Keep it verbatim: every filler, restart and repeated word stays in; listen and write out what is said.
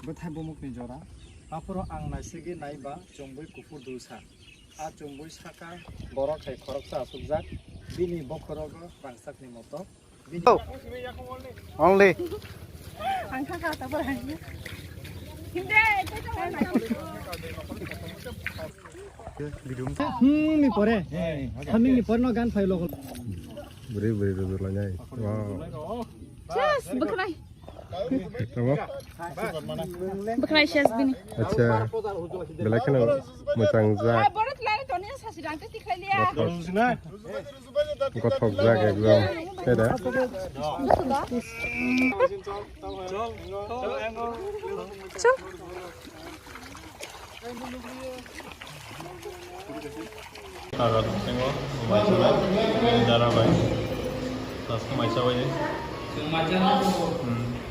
Bwthai bumukni jora. Aphuru ang naisigwi naiba chumui kuphur dulsa. A chumui saka borok hai khoroksa asukjak. Bini bokhorogo rangchakni motok. Bini Oh. Only. Ang kha kha ta ba. Hinde, Hmm, ni pore. Haming ni pore no gan phai logo. Beri beri duduk lanyai. Wow. Yes, bwkhnai. Tamo? Bwkhnai ses bini. Acha. Belai kheno mwchang jak. Borot lai toni sasi dang te tikhlai liya. Gothok jak ekdom. Khe da? Chal. Tarak singo, umaisana, jara bai. Task maisa bai. Hmm.